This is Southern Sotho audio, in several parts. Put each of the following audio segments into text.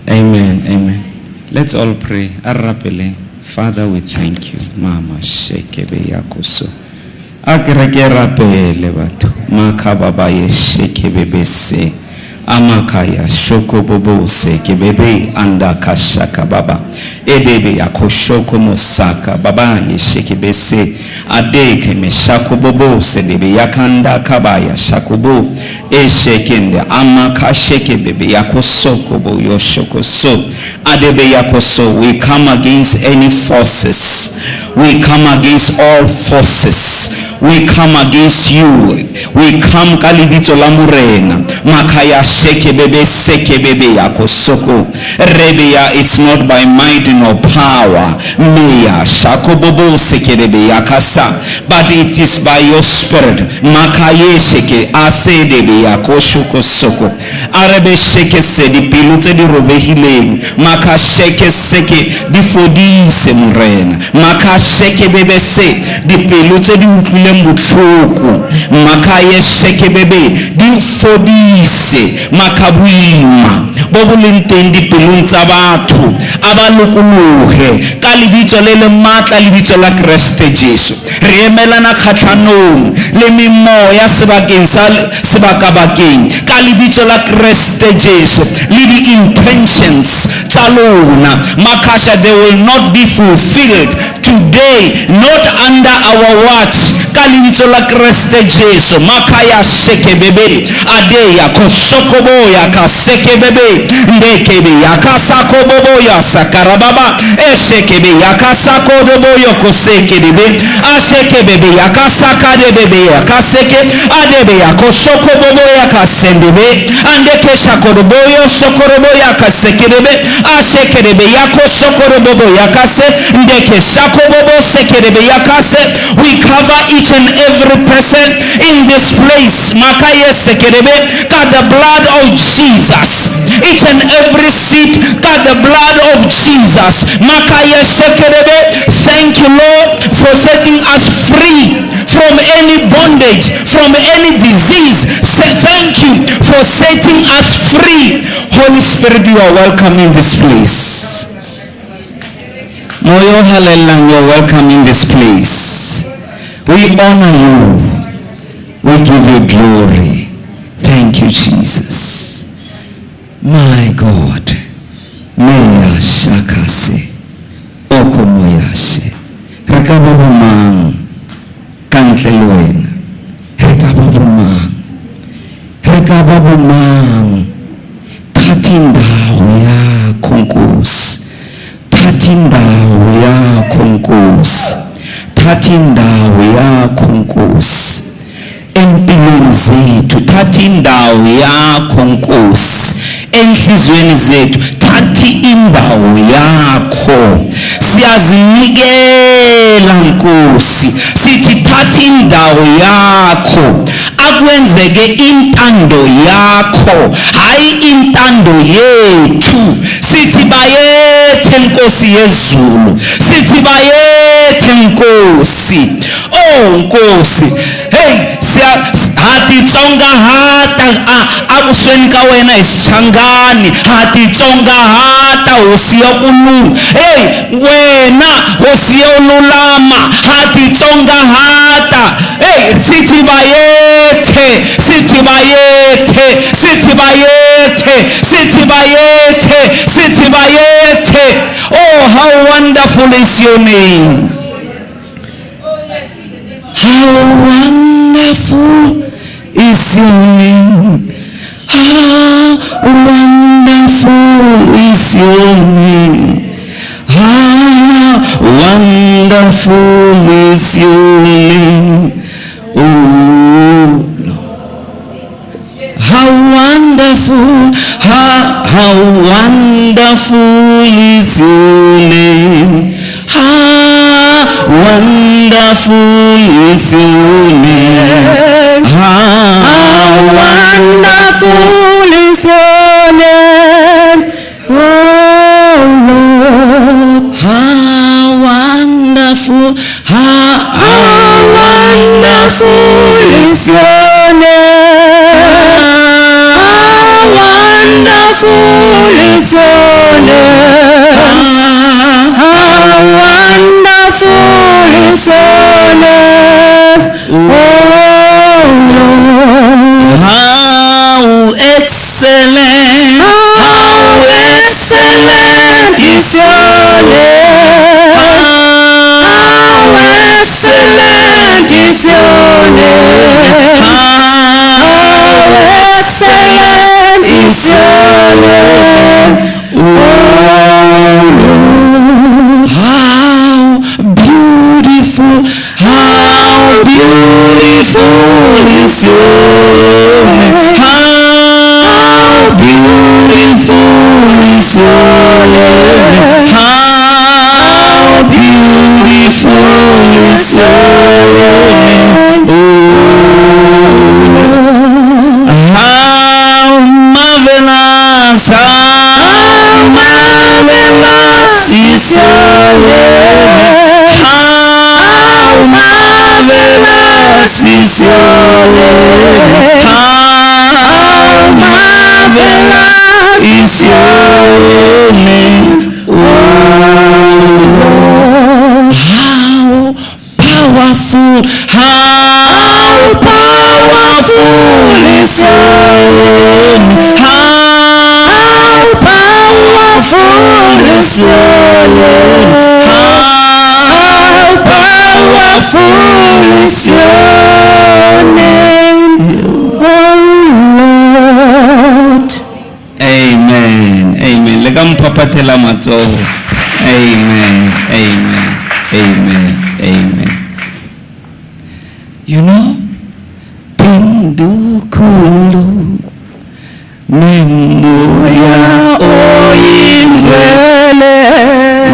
Amen. Amen. Let's all pray. Arapele. Father, we thank you. Mama shekebe yakoso. A kereke rapele batho. Makaba ye shekebe bese. Amakaya shoko bobo seke bebe anda kashaka baba. Ebebe yakoshoko mosaka baba ye sheke bese. Adeke meshako bobo se bebe yakanda kabaya shakobo. Eshekende amakasheke bebe yakosoko bo yoshoko so. Adebe yakoso. We come against any forces. We come against all forces. We come against you. We come ka lebitso la Morena. Makaya sheke bebe seke bebe yakosoko. Rebea, it's not by might nor power. Meya shakobobo seke bebe yakasa. But it is by your spirit. Makaye sheke ase debe yakoshoko soko. Arebe sheke se dipelo tse di robehileng. Maka sheke seke di fodise Morena. Maka sheke bebe se dipelo tse di utlwileng botlhoko. Maka ye sheke bebe di fodise. Maka boima bo bo leng teng dipelong tsa batho a ba lokologe ka lebitso le le matla, lebitso la Kreste Jesu. Re emelana kgatlhanong le memoya sebakeng sa sebakabakeng ka lebitso la Kreste Jesu, le di-intentions tsa lona. Makasha, they will not be fulfilled today, not under our watch ka lebitso la Kreste Jesu. Makaya sheke bebe adeya kosokoboya kaseke bebe ndekebe yakasakoboboya sakarababa eshekebe yakasakodoboyo kosekedebe ashekebebe yakasakadebebe yakaseke adebe yakosokoboboya kasendebe andekeshakodoboyo sokoroboya kasekedebe ashekedebe yakosokorobobo yakase ndekeshakobobo sekedebe yakase. We cover each and every person in this place. Makaye sekedebe ka the blood of Jesus. Each and every seat, ka the blood of Jesus. Makaye sekedebe. Thank you, Lord, for setting us free from any bondage, from any disease. Say thank you for setting us free. Holy Spirit, you are welcome in this place. Moyo Halelang, you are welcome in this place. We honor you. We give you glory. Thank you, Jesus. My God. Meya shakase. Oko moyashe. Re ka ba bomang ka ntle le wena? Re ka ba bomang? Re ka ba bomang? Thatha indawo yakho Nkosi. Thatha indawo yakho Nkosi. Thatha indawo yakho Nkosi. Empilweni zethu thatha indawo yakho Nkosi. Enhliziyweni zethu thatha indawo yakho. Siyazinikela Nkosi, sithi thatha indawo yakho, akwenzeke intando yakho, hayi intando yethu. Sithi bayethe Nkosi yezulu, sithi bayethe Nkosi. Oh Nkosi, hey, ha titsongahata avusweni ka wena hi xichangani, ha titsongahata hosi ya ku lula. Hey, wena hosi yo lulama, ha titsongahata. Hey, sithi bayethe, sithi bayethe, sithi bayethe, sithi bayethe, sithi bayethe. Oh, how wonderful is your name. How wonderful is your name. How wonderful is your name. How wonderful is your name. Oh, Lord. How wonderful, how wonderful is your name. How wonderful is your name. How wonderful is your name, oh Lord. How wonderful, how wonderful is your name. How wonderful is your is your name, O Lord. How excellent, How excellent is your name. How excellent is your name. How excellent is your name, O Lord. How beautiful is your name. How beautiful is your name. How beautiful is your name, O Lord. How marvelous is your name. How marvelous is your name. How marvelous is your name, O Lord. How powerful is your name. How powerful is your name. How powerful is your name, O Lord. Amen. Amen. Le ka mphaphathela matsoho. Amen. Amen. Amen. Amen. You know, Phindukhulume Moya oyingcwele.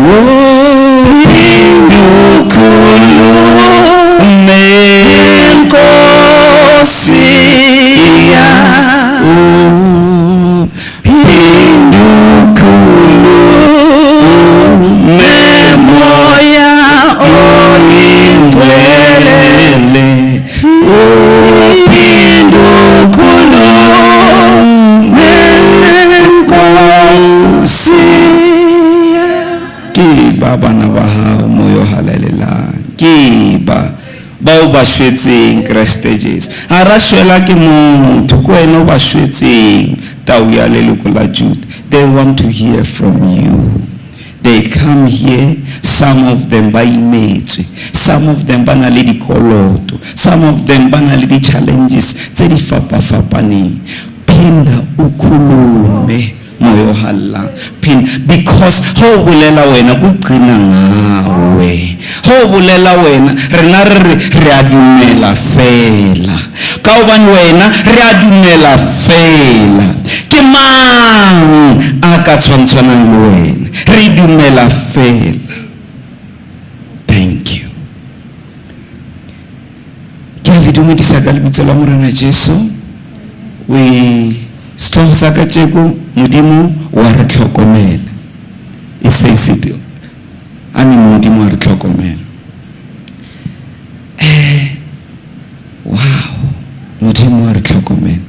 Oh, phindukhulume Nkosi ya. Oh, phindukhulume Moya oyingcwele. Oh, phindukhulume Nkosi. Ke ba bana ba hao moyo halalelang, ke ba bao ba shwetseng Kreste Jesu. Ha ra shwela ke motho, ke wena o ba shwetseng, tau ya leloko la Juda. They want to hear from you. They come here, some of them ba imetswe, some of them ba na le dikoloto, some of them ba na le di-challenges tse di fapafapaneng. Phinda o khulume moyo hallang. Phinda, because ho bolela wena go qina ngawe. Ho bolela wena rena re re re a dumela fela. Ka hobane wena re a dumela fela. Ke mang a ka tshwantshwanang le wena? Re dumela fela. Thank you. Ke a le dumedisa ka lebitso la Morena Jesu. We setlhogo sa kajeko, Modimo wa re tlhokomela. It says it. I mean, Modimo wa re tlhokomela. Wow. Modimo wa re tlhokomela.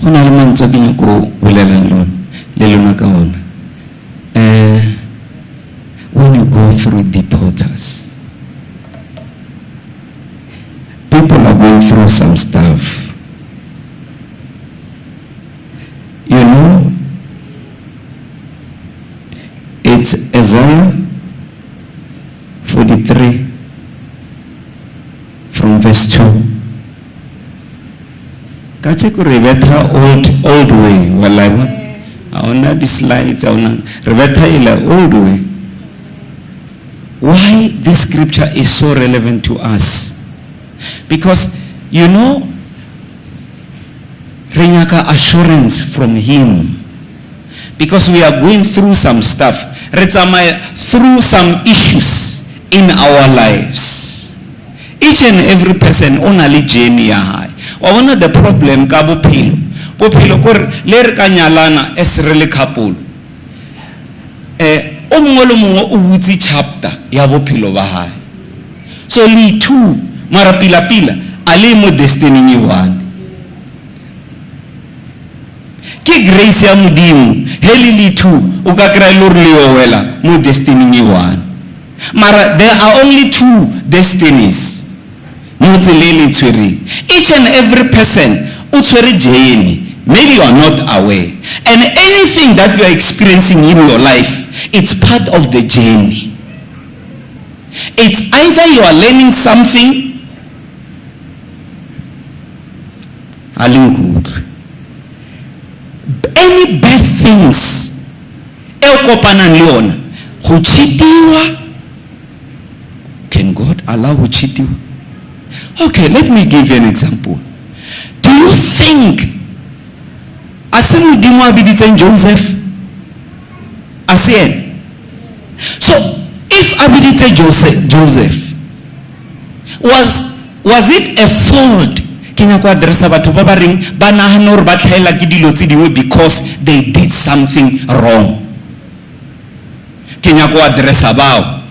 Go na le mantswe a ke nyako go bolelang le ona, le lona ka ona. When you go through deep waters, people are going through some stuff. You know, it's Isaiah 43 from verse 2. Kajeko re betha old way, wallahi. Ha hona di-slides, ha hona. Re betha ela old way. Why this scripture is so relevant to us? Because, you know, re nyaka assurance from him. Because we are going through some stuff. Re tsamaya through some issues in our lives. Each and every person o na le journey ya hae. Wa bona the problem ka bophelo. Bophelo kore le re ka nyalana as re le couple. O mongwe le mongwe o butse chapter ya bophelo ba hae. So le two mara pila pila a le mo destiny e one. Ke grace ya Modimo he le le two o ka kry-a le hore le yo wela mo destiny e one. Mara there are only two destinies mo tseleng le tshwereng. Each and every person o tshwere journey. Maybe you are not aware. And anything that you are experiencing in your life, it's part of the journey. It's either you are learning something, ha le nkutlwe. Any bad things e o kopanang le yona, go cheatiwa. Can God allow go cheatiwa? Okay, let me give you an example. Do you think a se Modimo a biditseng Joseph? A se ena? So if a biditse Joseph, was it a fault? Ke nyaka go addressa batho ba ba reng ba nagana gore ba tlhaela ke dilo tse dingwe because they did something wrong. Ke nyaka go addressa bao.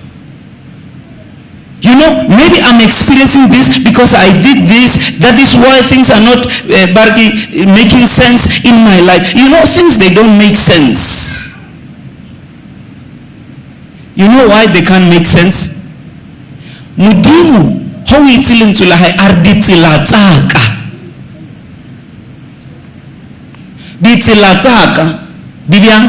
Maybe I'm experiencing this because I did this. That is why things are not barki, making sense in my life. Things, they don't make sense. You know why they can't make sense? Modimo, ha o itse lentswe la hae, a re ditsela tsa ka. Ditsela tsa ka, di bjang?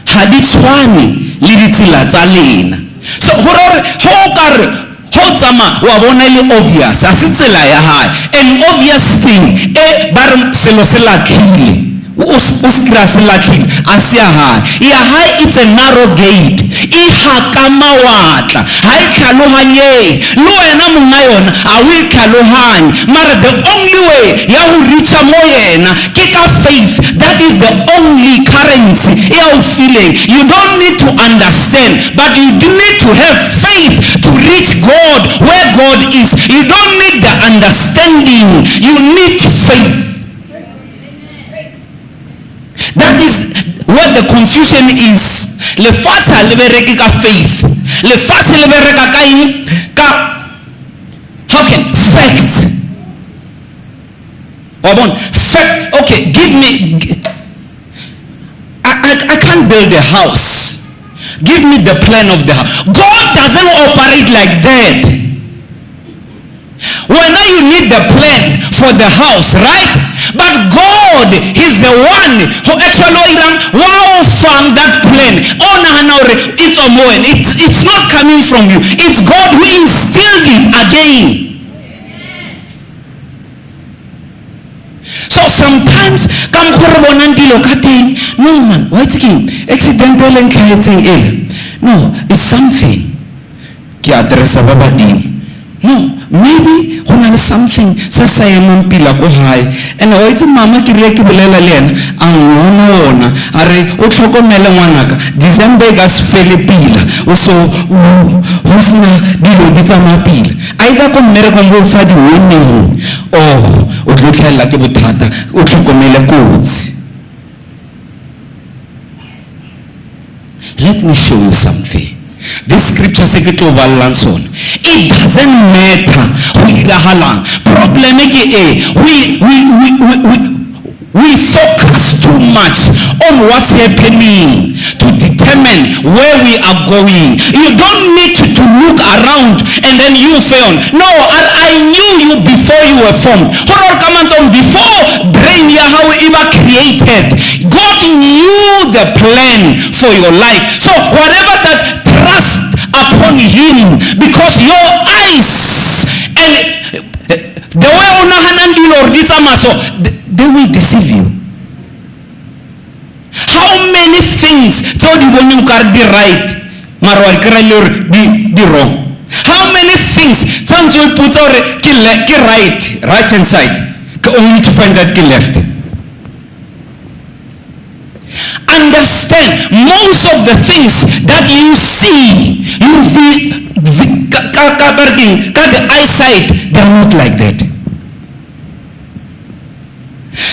Ha di tshwane le ditsela tsa lena. So, hore hore, ha o ka re, ha o tsamaya, wa bona e le obvious, ha se tsela ya hae. An obvious thing, e ba re selo se latlhile. O se kry-a se latlhile, a se ya hae. Ya hae, it's a narrow gate. E haka mawatla, ha e tlhalohanye. Le wena monga yona, ha o e tlhalohanye. Mara the only way ya ho reacha mo yena, ke ka faith. That is the only currency e a o fileng. You don't need to understand, but you do need to have faith to reach God where God is. You don't need the understanding, you need faith. That is where the confusion is. Lefatshe ha le bereke ka faith. Lefatshe le bereka ka eng? Ka, how can, facts. Wa bona? Fact, okay, give me, I can't build a house. Give me the plan of the house. God doesn't operate like that. When you need the plan for the house, right? But God is the one who actually wow found that plan. Oh, no, no, it's a moment. It's not coming from you. It's God who instilled it again. So sometimes, ka mokgwa re bonang dilo ka teng, no man, wa itse keng? Accident e leng tlhahetseng ele. No, it's something. Ke addressa ba badimo. No, maybe go na le something se sa emeng pila ko gae. And wa itse mama ke rile ke bolela le ena, a ngwana ona, a re o tlhokomele ngwanaka, December e ka se fele pila, o so, o sena dilo di tsamaya pila. Either ko mmerekong bo o fa di-warning, or o tlo tlhaelwa ke bothata, o tlhokomele kotsi. Let me show you something. This scripture se ke tlo ballang sona. It doesn't matter go diragalang. Problem ke e, we focus too much on what's happening to determine where we are going. You don't need to look around and then you fail. No, I knew you before you were formed. Ho re ka mantswe, before brain ya hao e ba created, God knew the plan for your life. So whatever that trust upon him, because your eyes and the way o nahanang dilo hore di tsamaya so, they will deceive you. How many things tse o di boneng o kare di right, mara wa di kry-a le hore di wrong? How many things tse o ntse o ipotsa hore ke right, right hand side, ke only to find that ke left? Understand, most of the things that you see, you feel, ka, ka, ba re keng, ka the eyesight, they are not like that.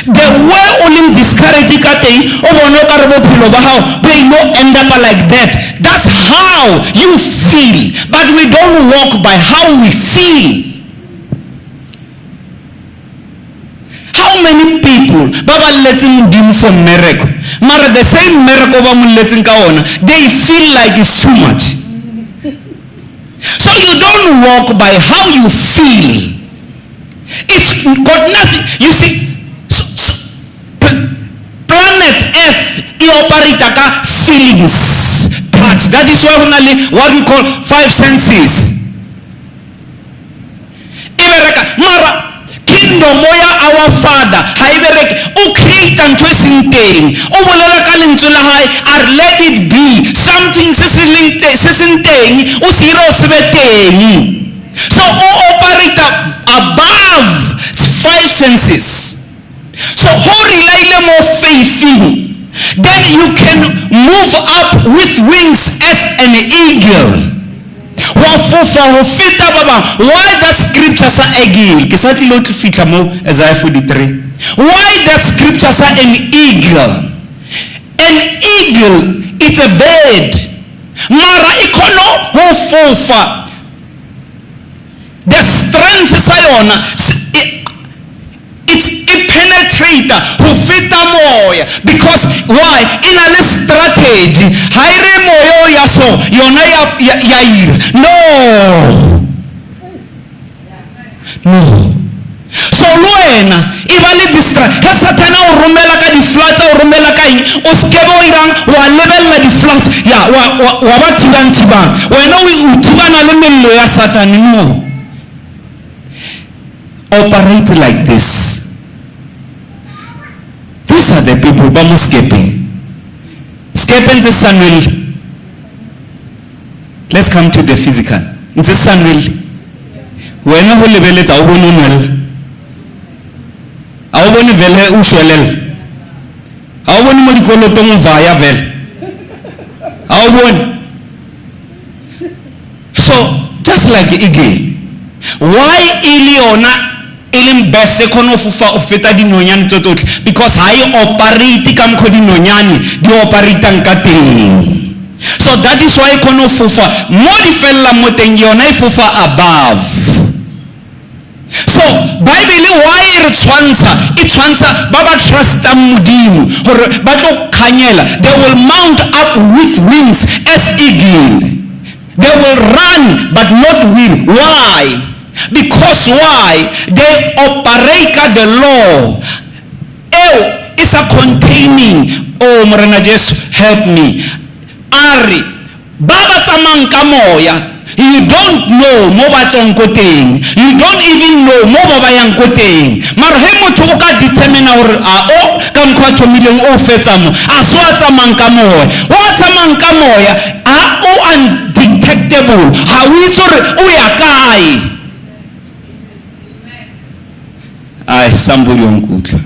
The way o leng discouraged ka teng, o bone o ka re bophelo ba hao bo ilo end up like that. That's how you feel. But we don't walk by how we feel. How many people ba ba lletseng Modimo for mmereko? Mara the same mmereko ba mo lletseng ka ona, they feel like it's too much. So you don't walk by how you feel. It's got nothing. You see, planet Earth e operate ka feelings, touch. That is why ho na le what we call five senses. E bereka mara kingdom ya our Father ha e bereke. O create ntho e seng teng, o bolela ka lentswe la hae, a re let it be something se se leng teng, se seng teng, o se ire o se be teng. So o operate above five senses. So ho rely mo faithing, then you can move up with wings as an eagle, wa fofa ho feta ba bang. Why that scripture sa eagle? Ke sa tlile ho fihla mo Isaiah 43. Why that scripture sa an eagle? An eagle, it's a bird, mara e kgona ho fofa. The strength sa yona it's e penetrate ho feta moya, because why? E na le strategy. Ha e re moya o ya so yona ya ira. No, so le wena e ba le distra he Sathana o romela ka di-floods, o romela ka eng, o sekebe o irang, wa lebelela di-floods ya wa ba thibang thibang, wena o thibana le mello ya Satane. No, operate like this. These are the people ba mo sekepeng, sekepeng tse sa nwele. Let's come to the physical. Ntse sa nwele, wena ho lebeletsa, o bone o nwella, ha o bone vele o shwelela, ha o bone mo dikolotong o vaya vele, ha o bone. So just like eagle, why e le yona e leng best, e kgone ho fofa o feta dinonyane tse tsotlhe? Because ha e operate ka mokgwa dinonyane di operatang ka teng. So that is why e kgone ho fofa mo di fellang mo teng, yona e fofa above. So Bible why e re tshwantsha, e tshwantsha ba ba trustang Modimo gore ba tlo kganyela. They will mount up with wings as eagle. They will run but not win. Why? Because why? They operate ka the law eo e sa containing. Oh, Morena Jesu, help me. A re ba ba tsamayang ka moya, you don't know mo ba tswang ko teng, you don't even know mo ba ba yang ko teng. Mara he motho o ka determina gore a o ka mokgwa a thomileng o fetsa mo, a se wa tsamayang ka moya. Wa tsamayang ka moya a o undetectable, ga o itse gore o ya kae. Ai, somebody wa nkutlwa?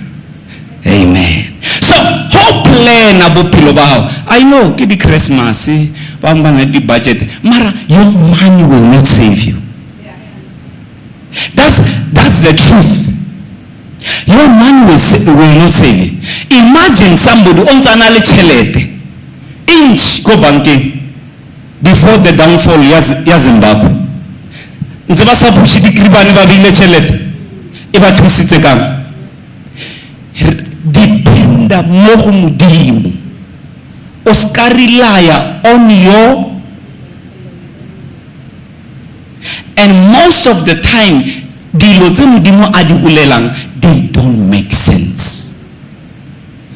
Amen. So ho plana bophelo ba hao. I know ke di-Christmas, ba bangwe ba na le di-budget, mara your money will not save you. That's the truth. Your money will not save you. Imagine somebody o ntse a na le tšhelete inch ko bankeng before the downfall ya Zimbabwe, ntse ba sa pushe dikribane, ba beile tšhelete e ba thusitse kang? Dependa mo go Modimo, o ska relya on your. And most of the time dilo tse Modimo a di bolelang, they don't make sense.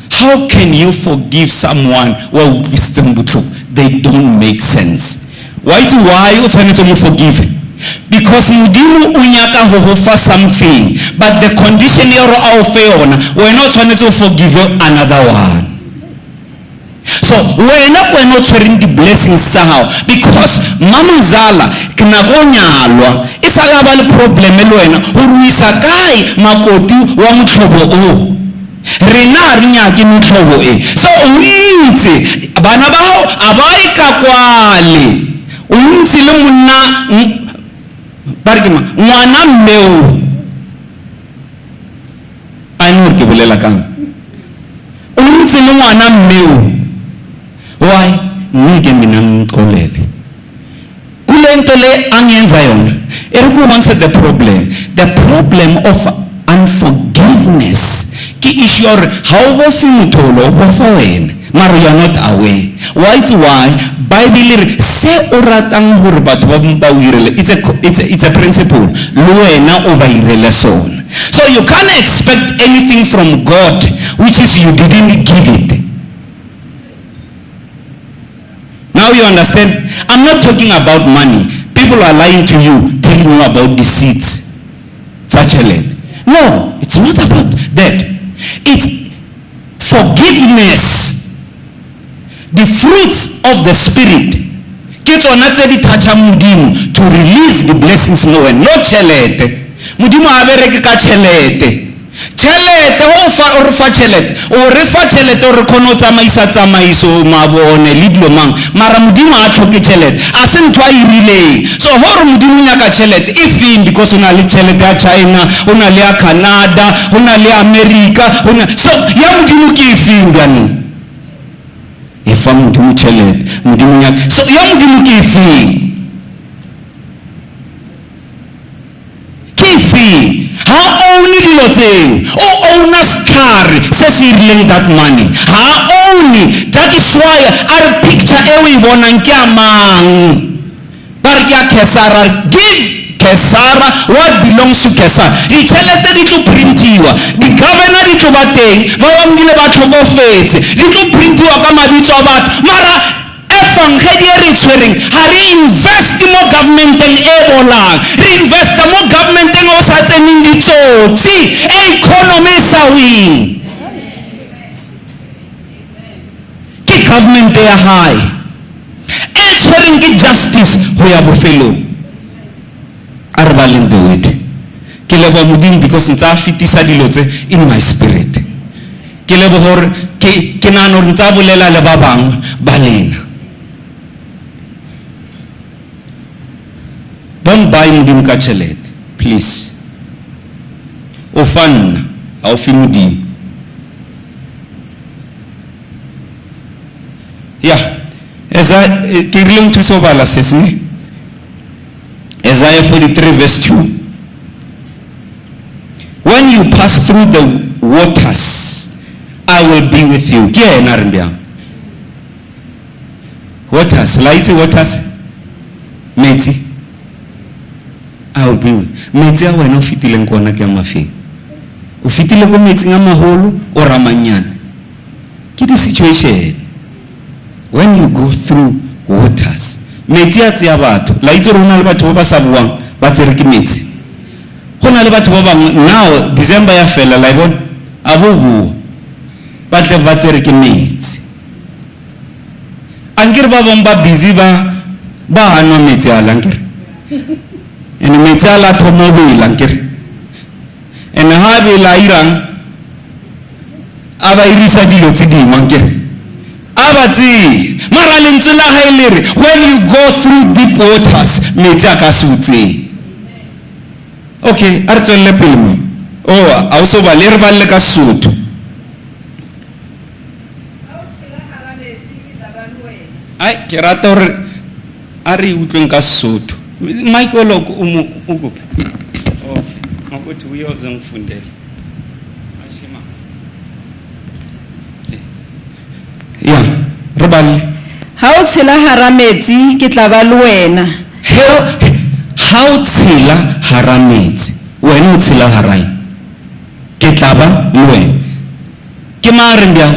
How can you forgive someone wa utlwisitseng botlhoko? They don't make sense. Wa itse why o tshwanetse mo forgive? Because Modimo o nyaka go go fa something, but the condition ya gore a o fe yona, wena o tshwanetse o forgive another one. So wena ke wena o tshwereng di-blessings tsa gago, because mamazala ke nako o nyalwa e sa la ba le problem le wena gore o isa kae makoti wa motlhobo o. Rena ha re nyake metlhobo e. So o ntse bana ba hao a ba e ka kwale, o ntse le monna ba re ke mang, ngwana mmeo a ne gore ke bolela kang, o ntse le ngwana mmeo. Why? Ngeke mina ngixolele kule nto le angenza yona. E re ke o bontshe the problem. The problem of unforgiveness Ke issue ya gore ga o bofe motho ole, o bofa wena, mara you are not aware. Wa itse why? Bible e re se o ratang gore batho ba bangwe ba o irele, it's a principle, le wena o ba irele sona. So you can't expect anything from God which is you didn't give it. Now you understand? I'm not talking about money. People are lying to you, telling you about the seeds. Tsa tjhelete. No, it's not about that. It's forgiveness. The fruits of the Spirit. Ke tsona tse di touchang Modimo to release the blessings mo wena. No tjhelete. Modimo ha bereke ka tjhelete. Tjhelete, o fa, o re fa tjhelete. O re fa tjhelete o re kgone ho tsamaisa tsamaiso, mabone le dilo mang. Mara Modimo ha tlhoke tjhelete. A se ntho a e rileng. So hore Modimo o nyaka tjhelete, e feng? Because o na le tjhelete ya China, o na le ya Canada, o na le ya America, o na, so ya Modimo ke e feng bjanong? E fa Modimo tjhelete, Modimo nyaka. So ya Modimo ke e feng? Ke e feng? Ha own dilo tseo, o owna setlhare se se irileng that money. Ha own. That is why a re picture e o e bonang ke a mang? Ba re ke a Kesara. Give Kesara what belongs to Kesara. Ditjhelete di tlo printiwa, di-governor di tlo ba teng, ba bangwe bile ba tlhokofetse, di tlo printiwa ka mabitso a batho. Mara efangedi e re tshwereng, ha re invest mo governmenteng e bolang, re investa mo governmenteng o sa tseneng ditsotsi, e economy e sa weng. Ke government ya hae e tshwereng ke justice ho ya bofelong. A re baleng the word. Ke leboha Modimo because ntse a fetisa dilo tse in my spirit. Ke leboha hore ke nahana hore ntse a bolela le ba bangwe ba lena. Don't buy Modimo ka tjhelete, please. O fa nna, ha o fe Modimo. Yeah. Eza, ke rile nthuso ho bala se se ne? Isaiah 43 verse 2. When you pass through the waters, I will be with you. Ke ena re bjang? Waters, la itse waters? Metsi. I will be with you. Metsi a wena o fetileng ko ona ke a mafeng? O fetile ko metsing a maholo o ra manyane? Ke di situation. When you go through waters, metsi a tseya batho. La itse hore ho na le batho ba ba sa buang, ba tsere ke metsi. Ho na le batho ba bangwe, now December ya fela, la e bona? A bo bua. Ba tle ba tsere ke metsi. Ankere ba bang ba busy ba hanwa metsi a la, ankere. Ene metsi a la thoma ho bela, ankere. Ene ha bela irang, a ba irisa dilo tse dingwe, ankere. A ba tseye. Mara lentswe la hae le re, when you go through deep waters, metsi a ka se o tseye. Okay, a re tswelle pele mo. Oh, a o so bale, re balle ka Sesotho. Ai, ke rata hore a re utlweng ka Sesotho. Michael o mo o kope. Okay, ngokuthi uyoze ngifundele. Ashima. Ya, re balle. Ha o tshela hara metsi, ke tla ba le wena. Ha o tshela hara metsi, wena o tshela hara eng? Ke tla ba le wena. Ke mang a reng bjang?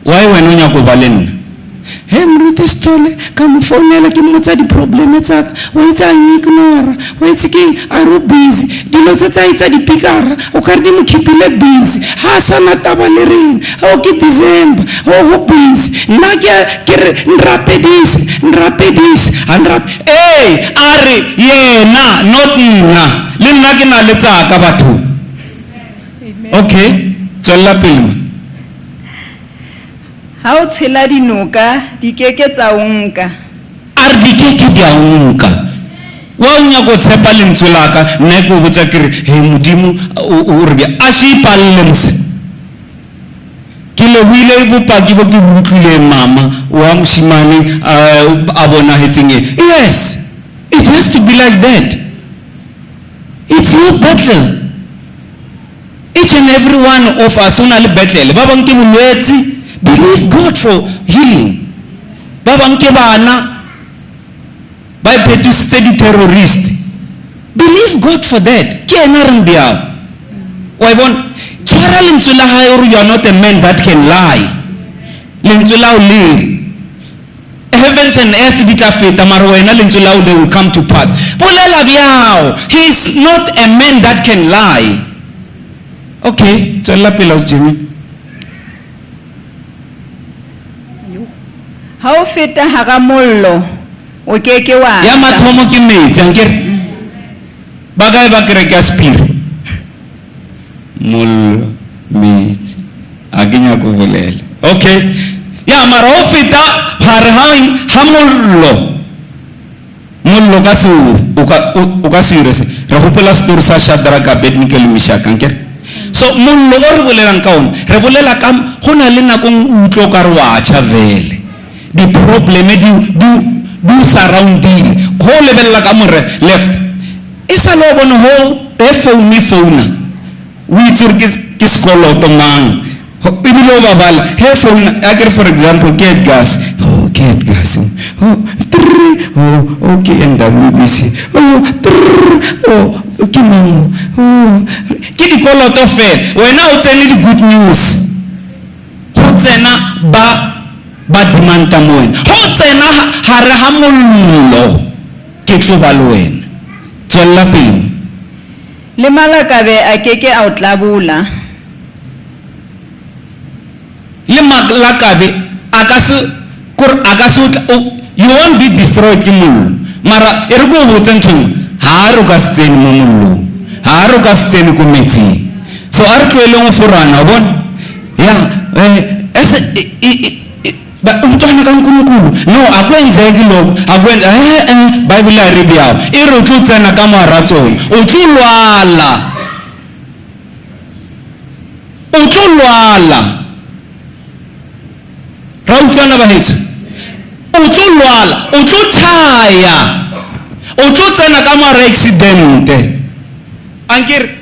Why wena o nyaka ho ba le nna? He, moruti Sithole, ka mo founela ke mmotsa di-problem tsa ka. O itse a ngignora, o itse keng, a re o busy. Dilo tse tsa etsa dipikara, o ka re di mo keep-ile busy. Ha a sa na taba le rena. O ke December, o ho busy. Nna ke re, nrapedise, nrapedise, ha nrap-, ee, a re yena, not nna. Le nna ke na le tsa ka bathong. Okay, tswella pele ma. Ha o tshela dinoka, di keke tsa o nka. A re di keke di a o nka. Wa o nyaka ho tshepa lentswe la ka, nna ke o botsa ke re, he Modimo, o re bjang? A se ipalle mose. Ke lebohile bopaki bo ke bo utlwileng mama wa moshimane, a bonahetseng e. Yes, it has to be like that. It's your battle. Each and every one of us o na le battle. Ba bang ke bolwetse, believe God for healing. Ba bang ke bana, ba iphetositse di-terrorist. Believe God for that. Ke ena a reng bjao. Wa e bona? Tshwara lentswe la hae hore you are not a man that can lie. Lentswe la hao le re, heavens and earth di tla feta, mara wena lentswe la hao they will come to pass. Bolela bjao. He is not a man that can lie. Okay, tswella pele, Ausi Jimmy. Ha o feta hara mollo, o ke ke wa Ya tjha. mathomo ke metsi, ankere? Ba kae ba kereke ya sephiri? Mollo, metsi. A ke nyako bolela. Okay. Ya mara o feta hare ha eng? Ha mollo. Mollo ka se o, o ka, o, o ka se ire se. Re hopola story sa Shadrach, Abednego le Meshach, ankere? So mollo o re bolelang ka ona, re bolela ka go na le nako nngwe o utlwe o ka re wa tjha vele. Di-problem di o surroundile. Ho o lebella ka more left. E sa le o bone ho e phone e founa. O itse hore ke sekoloto mang. Ho, ebile o babala. He phone, a ke re for example, ke Edgars. Oh, ke Edgars. Oh, trrr, oh, oh, ke NWDC. Oh, trrr, oh, ke mang? Oh, ke dikoloto fela. Wena o tsene di-good news. Ho tsena ba demanda mo wena. Ho tsena hare ha mollo, ke tlo ba le wena. Tswella pele. Le malakabe a ke ke a o tlabola. Le malakabe a ka se, kore a ka se o tla, o, you won't be destroyed ke mollo. Mara e re ko o botse ntho nngwe, ha re o ka se tsene mo mollong, ha re o ka se tsene ko metsing. So a re tlohelleng ho forana, wa bona? Ya, ese, e, e, e, e, ba, umntwana kaNkulunkulu. No, akwenzeki lokho, akwenze, Bible ya re bjao. E re o tlo tsena ka mohara tsona, o tlo lwala. O tlo lwala. Ra utlwana baheso? O tlo lwala, o tlo tjhaya. O tlo tsena ka mohara accident. Ankere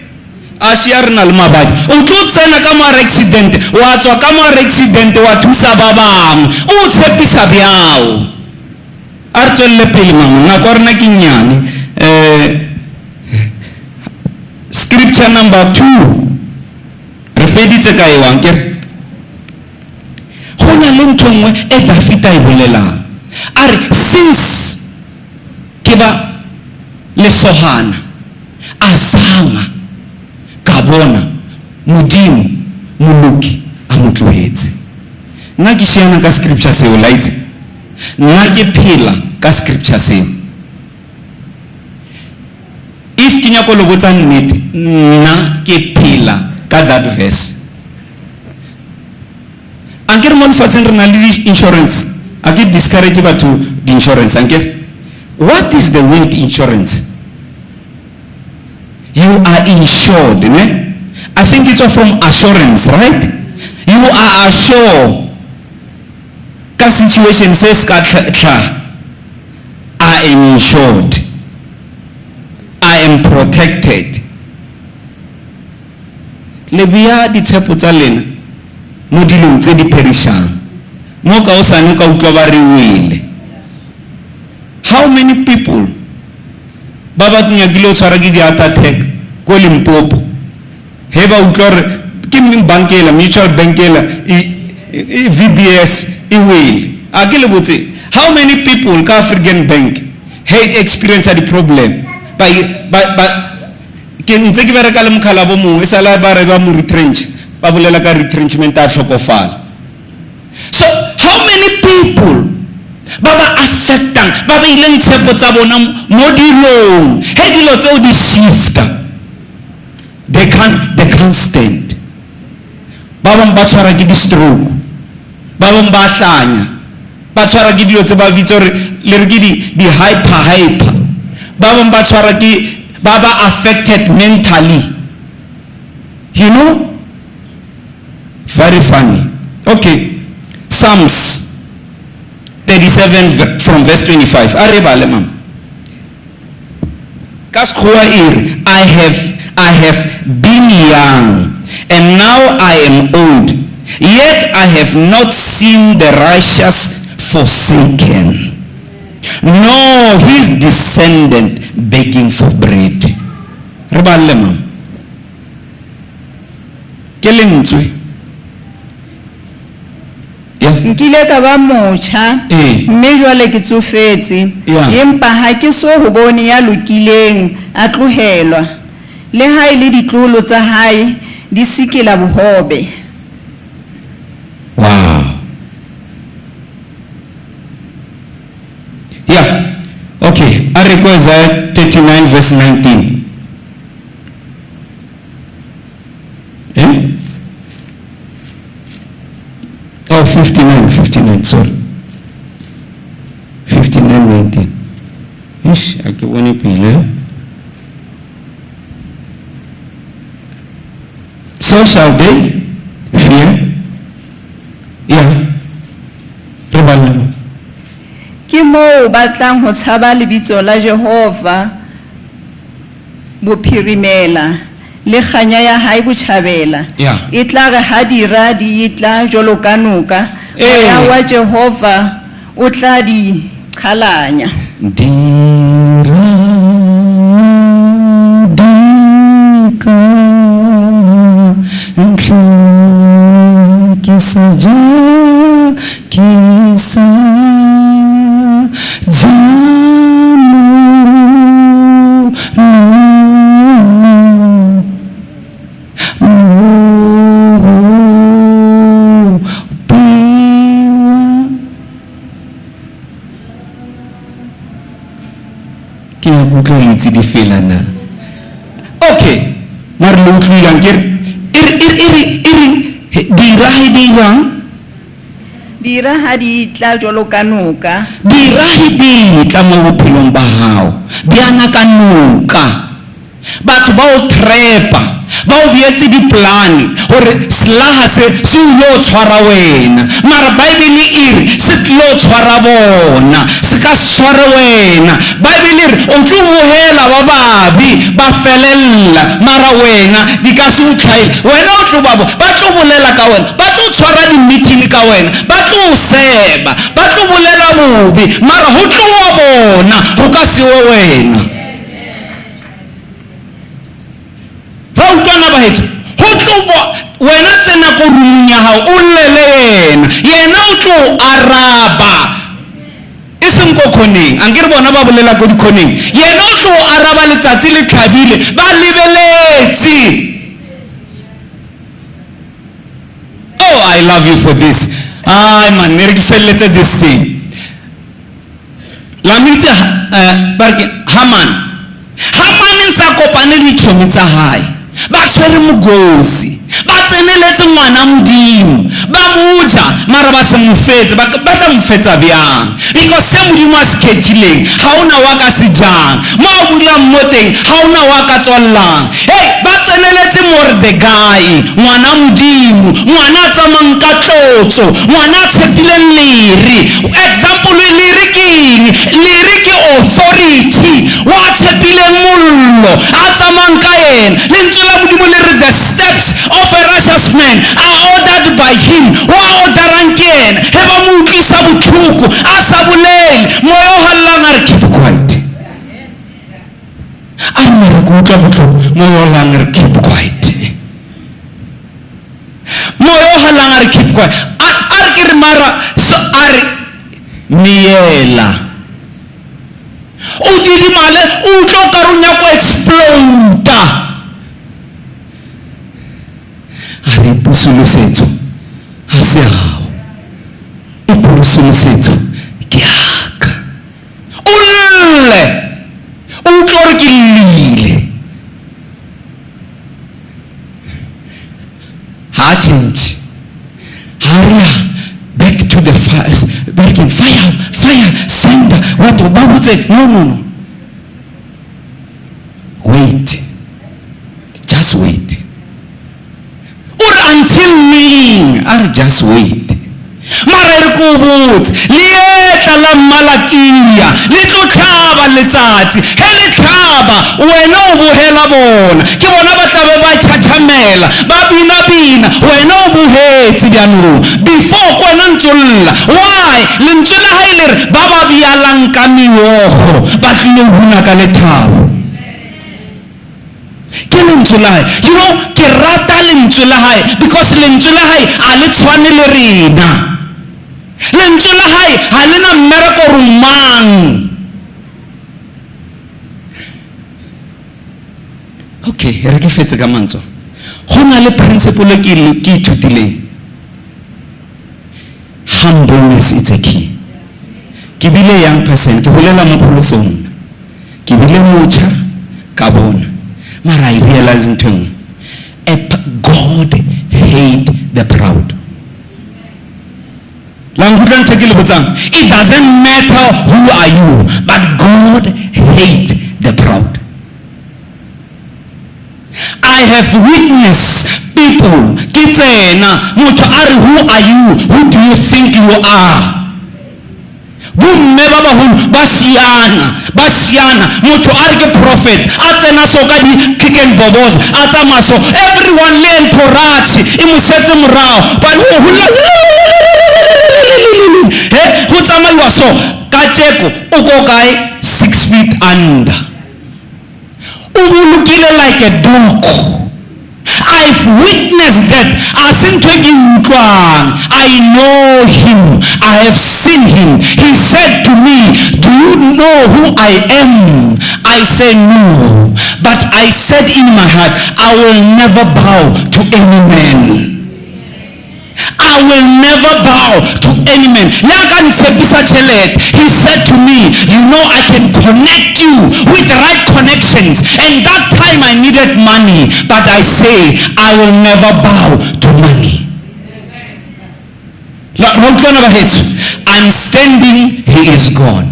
a shia re na le mabadi. O tlo tsena ka mohara accident, wa tswa ka mohara accident wa thusa ba bangwe. O tshepisa bjao. A re tswelle pele mama, nako ya rena ke nnyane. Scripture number 2. Re feditse ka eo, ankere? Go na le ntho nngwe e Dafita e bolelang. A re, since ke ba lesohana, a sanga ka bona Modimo moloki a mo tlohetse. Nna ke shiana ka scripture seo, la itse. Nna ke phela ka scripture seo. If ke nyaka ho le botsa nnete, nna ke phela ka that verse. Ankere mo lefatsheng re na le di-insurance. A ke discourage batho di-insurance, ankere? What is the word insurance? You are insured, ne? I think it's from assurance, right? You are assured. Ka situation se se ka tlhaga, I am insured. I am protected. Le bea ditshepo tsa lena mo dilong tse di perishang. Mo ka hosane o ka utlwa ba re wele. How many people ba ba nyakile ho tshwara ke di-heart attack ko Limpopo? He ba utlwa hore ke bank ela, mutual bank ela, VBS e wele. A ke le botse, how many people ka African Bank he experience di problem? Ke ntse ke bereka le mokhala bo mongwe, e sala ba re ba mo retrench, ba bolela ka retrenchment a tlhokofala. So how many people ba ba affectang, ba ba ileng tshepo tsa bona mo dilong, he dilo tseo di shifta, they can't stand. Ba bang ba tshwara ke di-stroke, ba bang ba hlanya, ba tshwara ke dilo tse ba bitsa hore le re ke di hyper hyper. Ba bang ba tshwara ke, ba ba affected mentally. You know? Very funny. Okay. Psalms 37 from verse 25. A re bale, mama. Ka Sekgowa e re, I have been young And now I am old, yet I have not seen the righteous forsaken, nor his descendant begging for bread. Re balle mama. Ke lentswe. Yeah. Nkile ka ba motjha Ee. mme jwale ke tsofetse. Yeah. Empa ha ke so ho bone ya lokileng a tlohelwa. Le ha e le ditloholo tsa hae di sikela bohobe. Wow. Yeah. Okay. A re ko Isaiah 39 verse 19. Eh? Oh, 59, 59, sorry. 59, 19. Ish, a ke bone pele. So shall they fear. Yeah. Re balle mo. Ke moo ba tlang ho tshaba lebitso la Jehova bophirimela le kganya ya hae botjhabela. Yeah. E tla re ha dira di etla jwalo ka noka, Ee. moya wa Jehova o tla di qhalanya. Dira di ka ntlhokisa ja ke sa ja mo mo pewa. Ke ya go utlwa le itse difela na. Okay, mare le utlwile akere? E re, e re, e re, e re, he, dira he di irang? Dira ha di tla jwalo ka noka. Dira he di tla mo bophelong ba hao. Di ana ka noka. Batho ba o trepa, ba o beetse diplane hore selaha se se ilo tshwara wena. Mara Bible e re se tlilo tshwara bona, se ka se tshware wena. Bible e re o tlo bohela ba babe ba felella, mara wena di ka se o tlhaele. Wena o tlo ba bo, ba tlo bolela ka wena, ba tlo tshwara di-meeting ka wena, ba tlo o seba, ba tlo bolela bobe, mara ho tlo wa bona, ho ka se we wena. Ra utlwana baheso? Ho tlo wena tsena ko roomong ya hao, o llele yena. Yena o tlo o araba. E seng ko khoneng. Ankere bona ba bolela ko dikhoneng. Yena o tlo o araba letsatsi le tlhabile, ba lebeletse. Oh, I love you for this. Ai man, ne re ke felletse this thing. La mitse, ba re ke Haman. Haman ntse a kopane le ditjhomi tsa hae. Ba tshwere mogosi. Ba tseneletse ngwana Modimo. Ba mo ja, mara ba se mo fetse. Ba tla mo fetsa bjang? Because se Modimo a se khethileng, ha hona wa ka se jang. Mo a bulang mo teng, ha hona wa ka tswallang. Hey, ba tseneletse Mordekai, ngwana Modimo, ngwana a tsamayang ka tlotso, ngwana a tshepileng lere. Example, lere ke eng? Lere ke authority. Wa tshepileng mollo, a tsamayang ka yena. Lentswe la Modimo le re the steps of a righteous man are ordered by him. Wa orderang ke yena. He ba mo utlwisa botlhoko, a sa bolele. Moya o hallang a re keep quiet. A re mara ke utlwa botlhoko. Moya o hallang a re keep quiet. Moya o hallang a re keep quiet. A re ke re mara, so a re meela. O didimale, o utlwa o ka re o nyaka ho explode-a. A re pusolosetso ha se hao. E pusolosetso ke yaka. O lle. O utlwe hore ke llile. Ha change. Ha re ya back to the fire. Back in fire, fire, send. What ba botse? No, no, no. Wait. Just wait. Or until me. Or just wait. Mara Mara e re ko o botse, le etla la Mmalakia, le tlo tlhaba letsatsi. He le tlhaba, wena o bohela bona. Ke bona ba tlabe ba tjhatjhamela, ba bina-bina, wena o bohetse bjanong. Before ko wena ntso lla. Why? Lentswe la hae le re, ba ba bjalang ka meokgo, ba tlile ho bina ka lethabo. Ke lentswe la hae. You know, ke rata lentswe la hae because lentswe la hae a le tshwane le rena. Lentswe la hae ha le na mmereko gore mang. Okay, re ke fetse ka mantswe. Go na le principle e ke ke ithutileng. Humbleness is a key. Ke bile young person, ke bolela mo pholosong. Ke bile motjha ka bona. Mara I realize ntho e nngwe. God hate the proud. La nkutlwa ntho e ke le botsang? It doesn't matter who are you, but God hate the proud. I have witnessed people ke tsena motho a re who are you, who do you think you are? Bomme ba baholo ba siana, ba siana. Motho a re ke prophet, a tsena so ka di kick and bobos, a tsamaya so, everyone le entourage e mo setse morao. Ba re, oh, hula, he, ho tsamaiwa so, ka tjeko, o ko kae? 6 feet under. O bolokile like a dog. I've witnessed that. A se ntho e ke e utlwang. I know him. I have seen him. He said to me, do you know who I am? I say no. But I said in my heart, I will never bow to any man. I will never bow to any man. Le a ka ntshepisa tjhelete. He said to me, you know I can connect you with the right connections. And that time I needed money. But I say, I will never bow to money. La, ra utlwana ba heso? I'm standing, he is gone.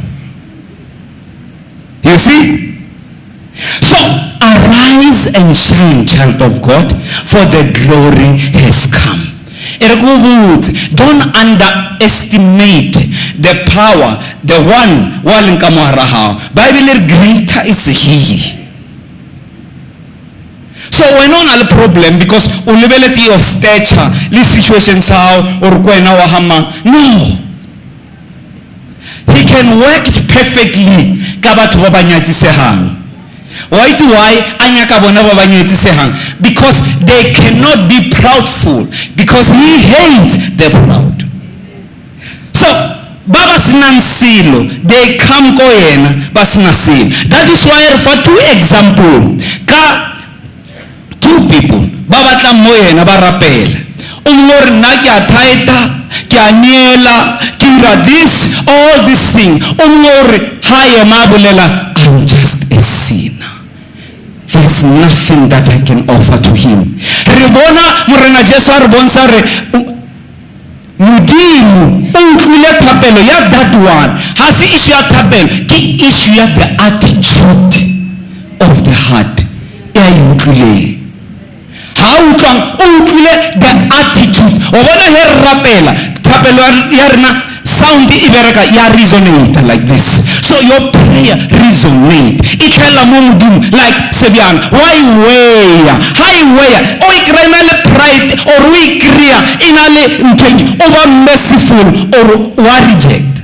You see? So, arise and shine, child of God, for the glory has come. E re ko botse, don't underestimate the power, the one wa leng ka mo hara hao. Bible e re greater is he. So wena o na le problem because o lebeletse your stature le situation sa hao, o re ko wena wa ha mang. No. He can work perfectly ka batho ba ba nyatsisehang. Wa itse why a nyaka bona ba ba nyatsisehang? Because they cannot be proudful, because he hates the proud. So ba ba senang selo, they come ko yena ba sena selo. That is why re fa two example ka two people ba batlang mo yena ba rapela. O mongwe o re nna ke a thaeta, ke a neela, ke dira this, all this thing. O mongwe o re ha ema a bolela, I'm just a sinner. There's nothing that I can offer to him. Re bona Morena Jesu a re bontsha re Modimo o utlwile thapelo ya that one. Ha se issue ya thapelo, ke issue ya the attitude of the heart e a e utlwileng. Ha utlwang, o utlwile the attitude. Wa bona he re rapela, thapelo ya rena sound e bereka ya resonate like this. So your prayer resonate. E tlhela mo Modimo like sebjang. Wa e weya. Ha e weya, o e kry-a e na le pride or o e kry-a e na le ntho e nngwe, o ba merciful or wa reject.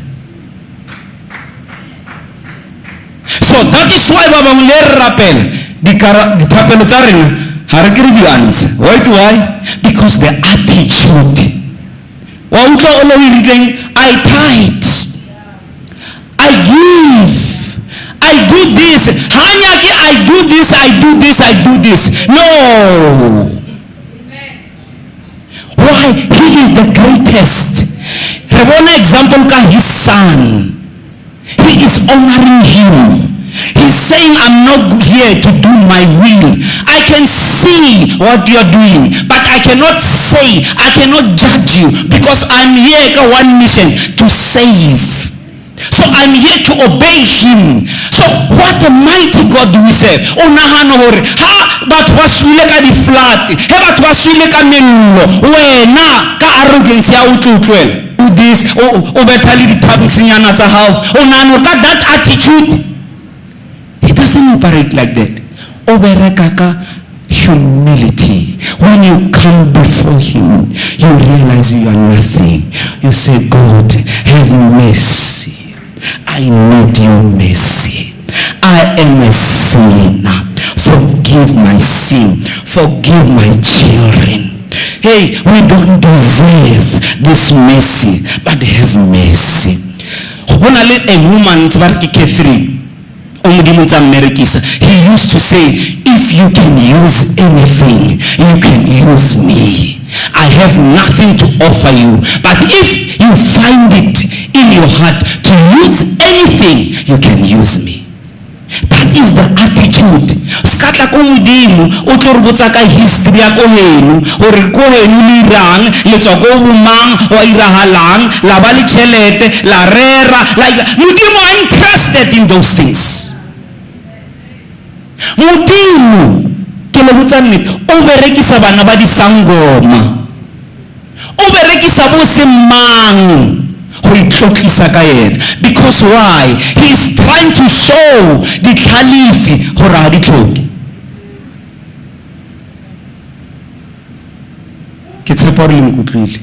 So that is why ba bangwe le re rapela, dithapelo tsa rena ha re kry di-answer. Wa itse why? Because the attitude. Wa utlwa o le o e rileng, I tithe, I give, I do this. Ha nyake I do this, I do this, I do this. No. Why? He is the greatest. Re bona example ka his son. He is honoring him. He's saying, I'm not here to do my will. I can see what you are doing, but I cannot say, I cannot judge you, because I'm here ka one mission, to save. So I'm here to obey him. So what a mighty God do we serve. O nahana hore ha batho ba swile ka di-flood, he batho ba swile ka mello, wena ka arrogance ya o tlo utlwela. do this. O betha le di-tongues-nyana tsa hao. O nahana ka that attitude. He doesn't operate like that. O bereka ka humility. When you come before him, you realize you are nothing. You say, God, have mercy. I need your mercy. I am a sinner. Forgive my sin. Forgive my children. Hey, we don't deserve this mercy, but have mercy. Ho na le a woman, ba re ke Catherine, o Modimo ntse a mmerekisa. He used to say, if you can use anything, you can use me. I have nothing to offer you, but if you find it in your heart to use anything, you can use me. That is the attitude. Se ka tla ko Modimo, o tlo re botsa ka history ya ko heno, hore ko heno le irang, le tswa ko bo mang, wa irahalang, la ba le tjhelete, la rera, la ira. Modimo a interested in those things. Modimo, ke le botsa nnete, o berekisa bana ba disangoma. O berekisa bo semang go itlotlisa ka yena. Because why? He is trying to show ditlhalefi gore ha di tlhoke. Ke tshepa hore le nkutlwile.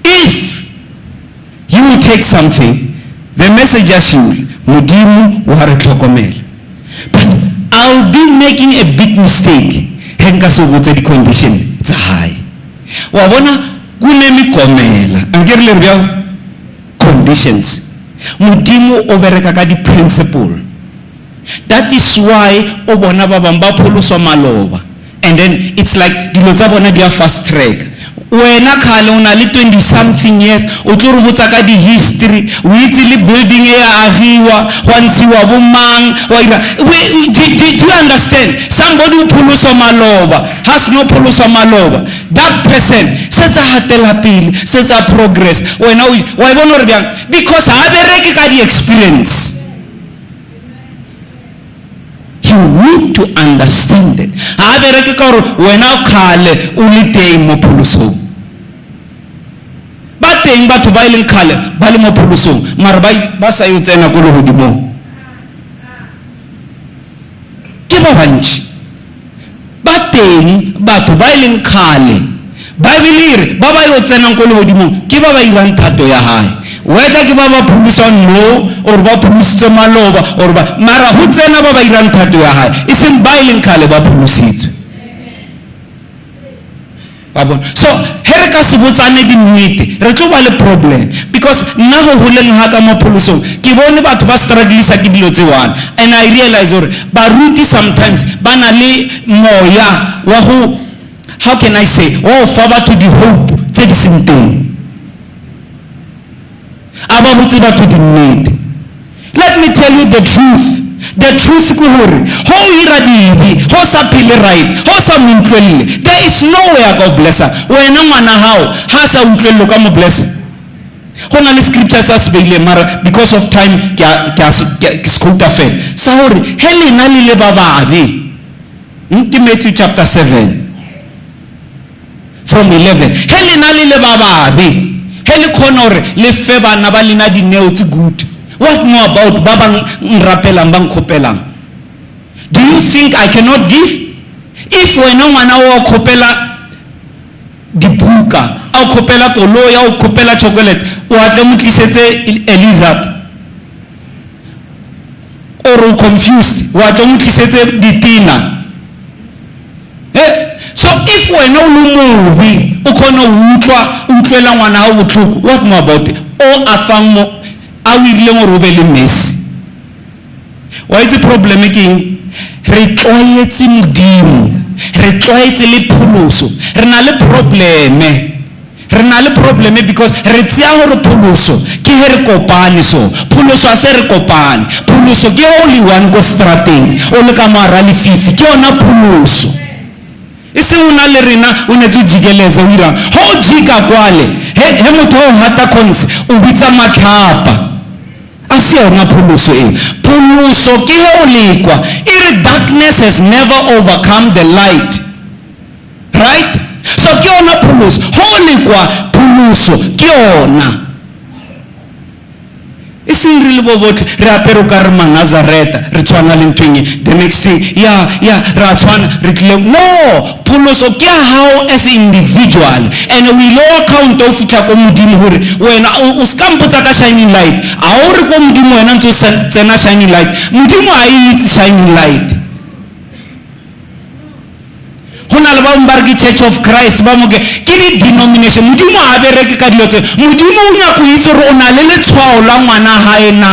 If you will take something, the message ya Shimon, Modimo wa re tlhokomela. But I'll be making a big mistake he nka se botse di-condition tsa hae. Wa bona kunemigomela, ankere le re bjang? Conditions. Modimo o bereka ka di-principle. That is why o bona ba bang ba pholoswa maloba. And then it's like dilo tsa bona di a fast track. Wena khale o na le 20 something years, o tlo re botsa ka di-history, o itse le building e a agiwa, gwa ntshiwa bo mang, wa ira. Do you understand? Somebody who pholoswa maloba, has no pholoswa maloba. That person setse a hatela pele, setse a progress. Wena o, wa e bona hore bjang? Because ha bereke ka di-experience. You need to understand it. Ha bereke ka hore wena o khale o le teng mo pholosong. Ba teng batho ba e leng khale ba le mo pholosong, mara ba sa yo tsena ko lehodimong. Ke ba bantši. Ba teng batho ba e leng khale, Bible e re ba ba yo tsenang ko lehodimong ke ba ba irang thato ya hae. Whether ke ba ba pholoswang no, or ba pholositswe maloba, or ba, mara ho tsena ba ba irang thato ya hae, e seng ba e leng khale ba pholositswe. Wa bona? So, he re ka se botsane dinnete, re tlo ba le problem. Because nna ho holeng ha ka mo pholosong, ke bone batho ba strugglisa ke dilo tse one. And I realize hore baruti sometimes ba na le moya wa go, how can I say, wa ho fa batho di-hope tse di seng teng. A ba botse batho dinnete. Let me tell you the truth. The truth ke hore, ho o ira dibe, ho sa phele right, ho sa mo utlwelle, there is no way a ka o blessa. Wena ngwana hao, ha sa utlwelle, o ka mo blessa. Ho na le scripture sa se beileng, mara because of time, ke se quote fela. Sa hore, he lena le le ba babe. Ke Matthew chapter 7 from 11. He lena le le ba babe. He le khona hore le fe bana ba lena dineo tse good. What more about ba bang nrapelang, ba nkgopelang? Do you think I cannot give? If wena ngwana wa khopela dibuka, a khopela koloi, a khopela chocolate, o atle mo tlisetse Elizabeth. Or o confused, o atle mo tlisetse ditina. So if wena o le mobe, o khona ho utlwa, o utlwela ngwana hao botlhoko, what more about it? O a fang mo, a o irileng hore o be le mercy. Wa itse problem ke eng? Re tlwaetse Modimo, re tlwaetse le pholoso. Re na le probleme. Re na le probleme because re tseya hore pholoso ke he re kopane so. Pholoso ha se re kopane. Pholoso ke o le one ko strateng, o le ka mo hara lefifi, ke yona pholoso. E seng o na le rena, o ne tse o jikeletse, o irang. Ha o jika kwale, he motho o hata cons, o bitsa matlhapa. A se yona pholoso eo. Pholoso ke he o lekwa. E re darkness has never overcome the light. Right? So ke yona pholoso. Ha o lekwa, pholoso. Pholoso ke yona. E seng re le bo botlhe re apere o ka re Manazareta, re tshwana le ntho e nngwe. The next thing, ya, ya, re a tshwana, re tlile. No, pholoso ke ya hao as individual. And o ile o account o fitlha ko Modimo gore wena o se ka mpotsa ka shining light. A o re ko Modimo wena ntse o tsena shining light. Modimo ha e itse shining light. Go na le ba bangwe ba re ke Church of Christ, ba mo ke ke di-denomination. Modimo ha a bereke ka dilo tse. Modimo o nyaka go itse gore o na le letshwao la ngwana hae na.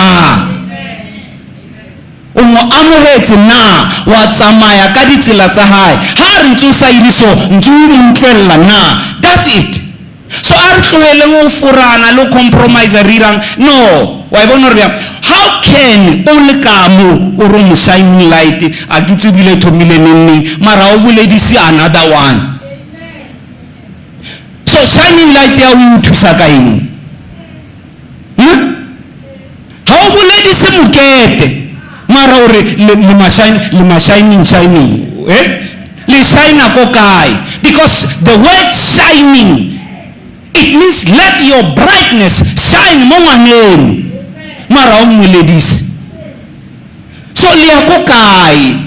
O mo amogetse na, wa tsamaya ka ditsela tsa hae. Ha a re ntse o sa ire so, ntse o mo utlwella na. That's it. So a re tloheleng ho forana le ho compromise re irang. No, wa e bona hore bjang? How can o le ka mo o re o mo shining light, a ke tsebe ebile e thomile neng neng, mara ha o boledise another one. So shining light ya o e o thusa ka eng? Ha o boledise mokete, mara o re le, le ma shine, le ma shining, shining. Le shine ko kae? Because the word shining, it means let your brightness shine mo ngwaneng. Mara o mmoledise. So le ya ko kae?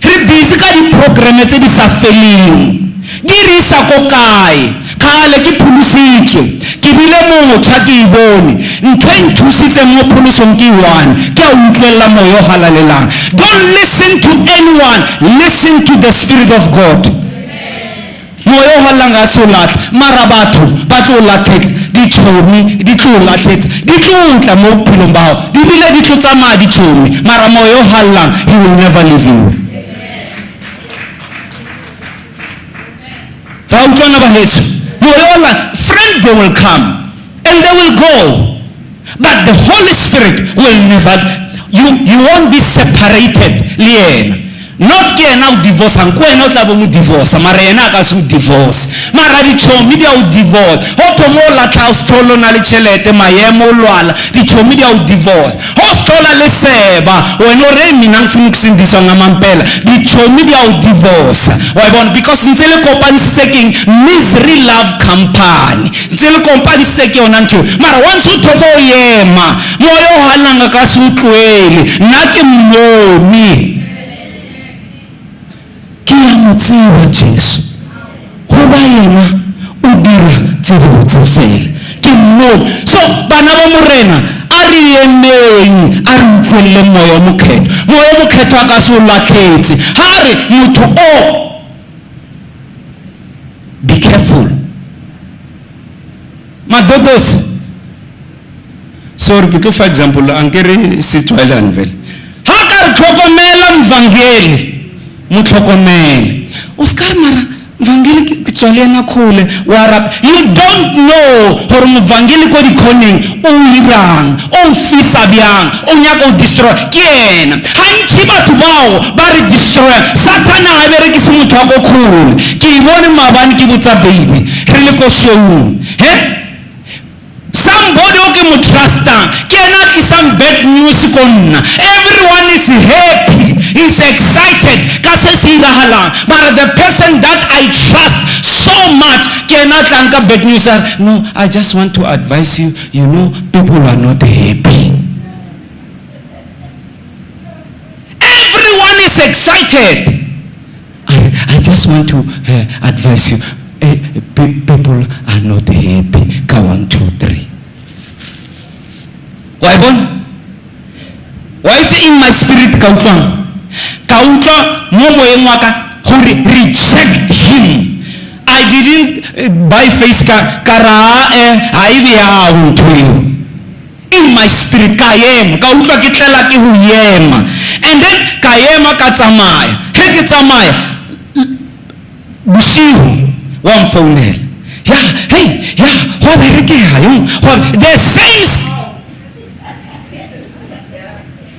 Re busy ka di-programme tse di sa feleng. Di re isa ko kae? Kgale ke pholositswe. Ke bile motjha ke e bone. Ntho e nthusitseng mo pholosong ke one. Ke a utlwella moya o halalelang. Don't listen to anyone. Listen to the Spirit of God. Moya o halalelang ga se o latlhe. Mara batho ba tlo o latlhetla. Ditšhomi di tlo o latlhetsa. Di tlo tla mo bophelong ba hao. Di bile di tlo tsamaya ditšhomi. Mara moya o halalelang, he will never leave you. Ra utlwana ba heso? Moya o la, friend, they will come and they will go, but the Holy Spirit will never, you won't be separated le yena. Not ke yena o divorcang, ke wena o tla bo mo divorce, mara yena a ka se o divorce. Mara ditšhomi di a o divorce. Ho thoma o latlha, o se tlhole o na le tšhelete, maemo o lwala, ditšhomi di a o divorce. Ho se tlhola le seba, wena o re, mina ngifuna ukusindiswa ngamampela, ditšhomi di a o divorce. Wa e bona? Because ntse le kopantshitse keng? Misery Love Company. Ntse le kopantshitse ke yona ntho eo. Mara once o thoma o ema, moya o hanang a ka se o tlohele. Nna ke mmone. Ke ya mo tseba Jesu. Go ba yena o dira tse di botse fela. Ke mmone. So bana ba Morena, a re emeng, a re utlwelle moya o mokgethwa. Moya o mokgethwa a ka se o latlhetse. Ha re motho o, be careful. Madodosi. Sorry, ke tlo fa example, a nke re se tswelane vele. Ha ka re tlhokomela mvangeli, mo tlhokomele. O se ka re mara mvangeli ke tswa le yena kgole, wa rap. You don't know gore mvangeli ko dikhoneng o irang, o fisa bjang, o nyaka o destroy. Ke yena. Gantši batho bao ba re destroy. Sathane ha berekise motho wa ko kgole. Ke e bone maabane ke botsa baby, re le ko showung. He? Somebody o ke mo trustang, ke yena a tlisang bad news ko nna. Everyone is happy, is excited ka se se iragalang. Mara the person that I trust so much, ke yena a tlang ka bad news. A re, no, I just want to advise you, you know, people are not happy. Everyone is excited. I just want to advise you, people are not happy. Ka 1, 2, 3. Wa e bona? Wa itse in my spirit ka utlwang? Ka utlwa mo moyeng wa ka gore reject him. I didn't buy face ka ra, ha e be ya ho ntho eo. In my spirit ka ema, ka utlwa ke tlela ke ho ema. And then ka ema ka tsamaya. He ke tsamaya bosigo wa mfounela. Ya, hey, ya, go berekega yo. Go the same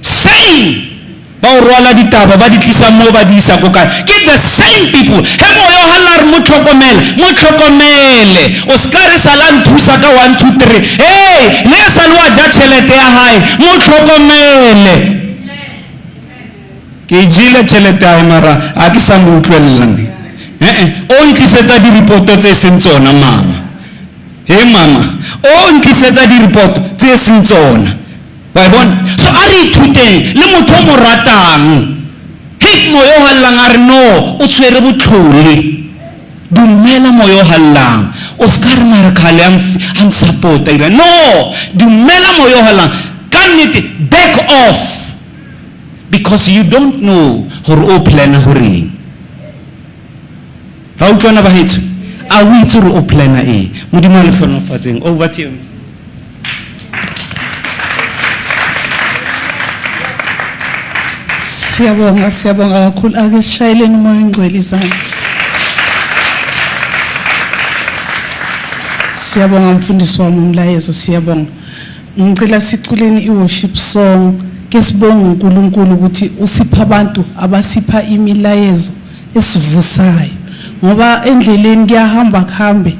same ba o rwala ditaba ba di tlisa mo ba di isa ko kae. Ke the same people. He moya o halla re mo tlhokomele, mo tlhokomele. O ska re sala nthusa ka 1 2 3. Hey, le sa le wa ja tjhelete ya hae, mo tlhokomele. Ke jele tjhelete ya hae mara ha ke sa mo utlwella ne. Eh, o ntlisetsa di-report tse seng tsona mama. He mama, o ntlisetsa di-report tse seng tsona. Wa e bona? So a re ithuteng le motho o mo ratang. If moya o hallang a re no, o tshwere botlhole. Dumela moya o hallang. O ska re mara khale a a nsupport-a ira. No, dumela moya o hallang. Ka nnete, back off. Because you don't know hore o plana horeng. Ra utlwana bahetso? A o itse hore o plana eng? Modimo a le hlohonolofatseng. Over to you. Siyabonga, siyabonga kakhulu. Ake sishayeleni umoya ongcwele izandla. Siyabonga mfundisi wami umlayezo, siyabonga. Ngicela siculeni i-worship song ke sibonge uNkulunkulu ukuthi usipha abantu abasipha imilayezo esivusayo. Ngoba endleleni kuyahamba kuhambe